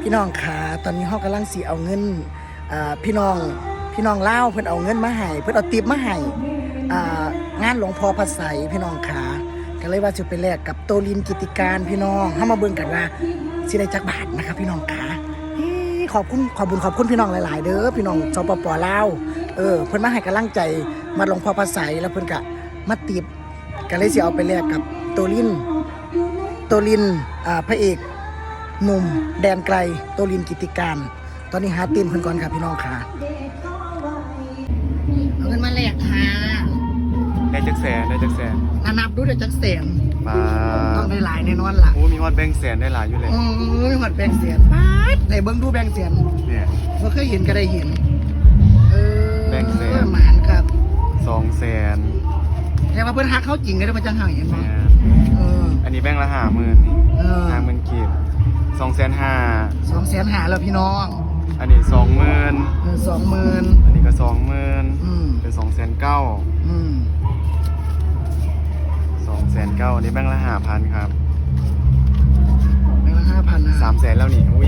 ພີ່ນ້ອງຂາ ຕອນນີ້ເຮົາກຳລັງຊິເອົາເງິນ ອ່າ ພີ່ນ້ອງ ພີ່ນ້ອງລາວເພິ່ນເອົາເງິນມາໃຫ້ ເພິ່ນເອົາຕິບມາໃຫ້ ອ່າ ງານຫຼວງພໍ່ພະໄສ ພີ່ນ້ອງຂາ ກໍເລີຍວ່າຊິໄປແລກກັບໂຕລິນ ກິດຕິການ ພີ່ນ້ອງ ເຮົາມາເບິ່ງກັນວ່າຊິໄດ້ຈັກບາດນະຄະ ພີ່ນ້ອງຂາ. ເອີ ຂອບຄຸນ ຂອບບຸນຂອບຄຸນພີ່ນ້ອງຫຼາຍໆເດີ ພີ່ນ້ອງ ສປປ ລາວ ເອີ ເພິ່ນມາໃຫ້ກຳລັງໃຈວັດຫຼວງພໍ່ພະໄສ ແລ້ວເພິ່ນກະມາຕິບ ກໍເລີຍຊິເອົາໄປແລກກັບໂຕລິນ ໂຕລິນ ອ່າ ພະເອກໜຸ່ມແດນໄກ ໂຕລິນ ກິດຕິການ. ຕອນນີ້ຫາຕີມເພິ່ນກ່ອນຄ່ະ ພີ່ນ້ອງຂາ ເອົາເງິນມາແລກຄ່າ. ໄດ້ຈັກແສນ ໄດ້ຈັກແສນ ນັບໆດູ ໄດ້ຈັກແສນ. ປາດ ຕ້ອງໄດ້ຫຼາຍແນ່ນອນລະ. ໂອ້ ມີຮອດແບ່ງແສນ ໄດ້ຫຼາຍຢູ່ແຫຼະ. ເອີ ມີຮອດແບ່ງແສນ ປາດ ໄດ້ເບິ່ງດູແບ່ງແສນ ເອີ ບໍ່ເຄີຍເຫັນກໍໄດ້ເຫັນ. ເອີ ແບ່ງແສນ ໝານຄັກ ສອງແສນ. ແຕ່ວ່າເພິ່ນຮັກເຮົາຈິງເດ້ ເພິ່ນຈັ່ງໃຫ້ ເຫັນບໍ່? ແມ່ນ ເອີ ອັນນີ້ແບ່ງລະຫ້າໝື່ນ ເອີ ຫ້າໝື່ນກີບ ສອງແສນຫ້າ ສອງແສນຫ້າແລ້ວພີ່ນ້ອງ. ອັນນີ້ສອງໝື່ນ ເອີ ສອງໝື່ນ ອັນນີ້ກໍສອງໝື່ນ ອືມ ເປັນສອງແສນເກົ້າ. ອືມ ສອງແສນເກົ້າ ອັນນີ້ແບ່ງລະຫ້າພັນຄັບ ແບ່ງລະຫ້າພັນນະ ສາມແສນແລ້ວນີ້. ອຸ້ຍ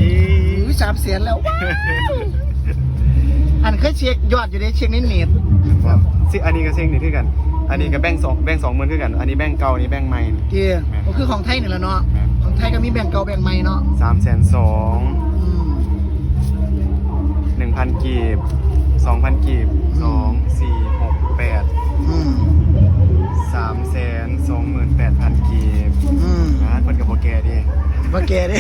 ອຸ້ຍ ສາມແສນແລ້ວ ວ້າວ. ອັນເຄີຍເຊັກຍອດຢູ່ເດ້ ເຊັກໃນເນັດ. ອັນນີ້ກໍເຊັກນີ້ຄືກັນ ອັນນີ້ກໍແບ່ງສອງ ແບ່ງສອງໝື່ນຄືກັນ. ອັນນີ້ແບ່ງເກົ່າ ອັນນີ້ແບ່ງໃໝ່. ເອີ ແມ່ນ ກໍຄືຂອງໄທນີ້ແຫຼະເນາະ. ແມ່ນ ຂອງໄທກໍມີແບ່ງເກົ່າແບ່ງໃໝ່ເນາະ. ສາມແສນສອງ ອືມ ໜຶ່ງພັນກີບ ສອງພັນກີບ ອືມ ສອງ ສີ່ ຫົກ ແປດ ອືມ ສາມແສນສອງໝື່ນແປດພັນກີບ. ອືມ ອ່າ ເພິ່ນກໍບໍ່ແກ່ເດ້ ບໍ່ແກ່ເດ້.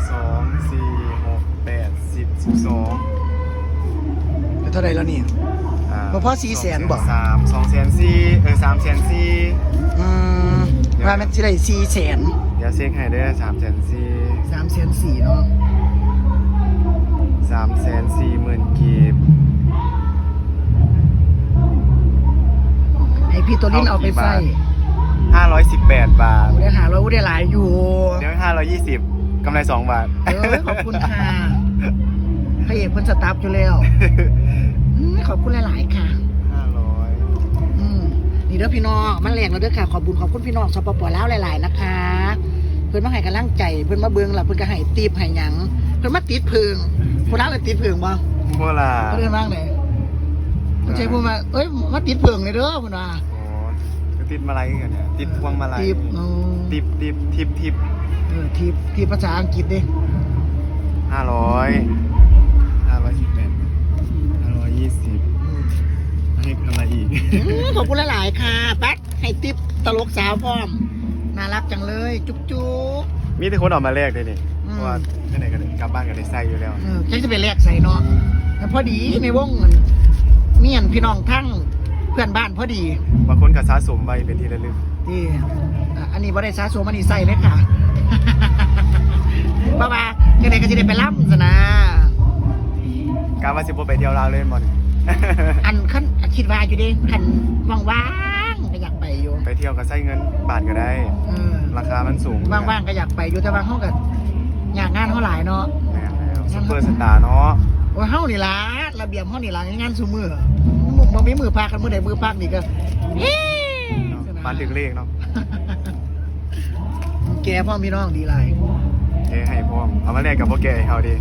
ສອງ ສີ່ ຫົກ ແປດ ສິບ ສິບສອງ ເປັນເທົ່າໃດແລ້ວນີ້? ອ່າ ບໍ່ພໍສີ່ແສນບໍ່? ສອງແສນສາມ ສອງແສນສີ່ ເອີ ສາມແສນສີ່. ອືມ ວ່າແມ່ນຊິໄດ້ສີ່ແສນ. ດຽວເຊັກໃຫ້ເດີ ສາມແສນສີ່ ສາມແສນສີ່ເນາະ ສາມແສນສີ່ໝື່ນກີບ. ໃຫ້ພີ່ໂຕລິນເອົາໄປໃຊ້ ຫ້າຮ້ອຍສິບແປດບາດ. ໂອ້ ໄດ້ຫ້າຮ້ອຍ ໂອ້ ໄດ້ຫຼາຍຢູ່. ດຽວຫ້າຮ້ອຍຍີ່ສິບ ກຳໄລສອງບາດ. ເອີ ຂອບຄຸນຄ່ະ ພະເອກເພິ່ນສະຕັບຢູ່ແລ້ວ. ອືມ ຂອບຄຸນຫຼາຍໆຄ່ະ ຫ້າຮ້ອຍ. ອືມ ນີ້ເດີພີ່ນ້ອງ ມາແລກແລ້ວເດີຄ່ະ. ຂອບບຸນຂອບຄຸນພີ່ນ້ອງ ສປປ ລາວ ຫຼາຍໆນະຄະ ເພິ່ນມາໃຫ້ກຳລັງໃຈ ເພິ່ນມາເບິ່ງ ແລ້ວເພິ່ນກໍໃຫ້ຕິບໃຫ້ຫຍັງ ເພິ່ນມາຕິດເຜິ້ງ. ຜູ້ລາວເອີ້ນຕິດເຜິ້ງບໍ່? ບໍ່ລະ ເພິ່ນເອີ້ນວ່າຈັ່ງໃດ? ເພິ່ນໃຊ້ຜູ້ວ່າ ເອີຍ ມາຕິດເຜິ້ງແດ່ເດີ ເພິ່ນວ່າ. ອໍ ກໍຕິດມາໄລຄືກັນ ຕິດພວງມາໄລ. ຕິບ ເອີ ຕິບ ຕິບ ທິບ ທິບ ເອີ ທິບ ທິບພາສາອັງກິດເດ້. ຫ້າຮ້ອຍ ຫ້າຮ້ອຍສິບແປດ ຫ້າຮ້ອຍຍີ່ສິບ ອືມ ໃຫ້ກຳໄລອີກ. ອືມ ຂອບຄຸນຫຼາຍໆຄ່ະ ປັດ ໃຫ້ຕິບຕະຫຼົກສາວພ້ອມ ໜ້າລັກຈັງເລີຍ ຈຸບໆ. ມີແຕ່ຄົນເອົາມາແລກເດ້ນີ້ ອືມ ເພາະວ່າຈັ່ງໃດກໍໄດ້ ກັບບ້ານກໍໄດ້ໃຊ້ຢູ່ແລ້ວ. ເອີ ຈັກຊິໄປແລກໃສເນາະ ແຕ່ພໍດີໃນວົງ ອັນ ມີອັນ ພີ່ນ້ອງທາງເພື່ອນບ້ານພໍດີ ບາງຄົນກໍສະສົມໄວ້ເປັນທີ່ລະລຶກ. ຕິ ອາ ອັນນີ້ບໍ່ໄດ້ສະສົມ ອັນນີ້ໃຊ້ເລີຍຄ່ະ ເພາະວ່າຈັ່ງໃດກໍຊິໄດ້ໄປລຳຊັ້ນນະ. ກະວ່າຊິບໍ່ໄປທ່ຽວລາວເລີຍແມ່ນບໍ່ນີ້? ອັນ ຄັນ ຄິດວ່າຢູ່ເດ້ ຄັນວ່າງໆ ກໍຢາກໄປຢູ່. ໄປທ່ຽວກໍໃຊ້ເງິນບາດກໍໄດ້ ເອີ ລາຄາມັນສູງ. ວ່າງໆ ກໍຢາກໄປຢູ່ ແຕ່ວ່າເຮົາກໍຍາກງານເຮົາຫຼາຍເນາະ. ແມ່ນແລ້ວ ຊຸບເປີສະຕາເນາະ. ໂອ້ຍ ເຮົານີ້ລະ ລະບຽບເຮົານີ້ລະ ງານຊຸມື້ ບໍ່ມີມື້ພັກ. ຄັນມື້ໃດມື້ພັກນີ້ກໍ ເອີ ເນາະ ປານຖືກເລກເນາະ. ແກ່ພ້ອມພີ່ນ້ອງ ດີຫຼາຍ ແກ່ໃຫ້ພ້ອມ ເອົາມາແລກກັບບໍ່ແກ່ໃຫ້ເຮົາເດ້.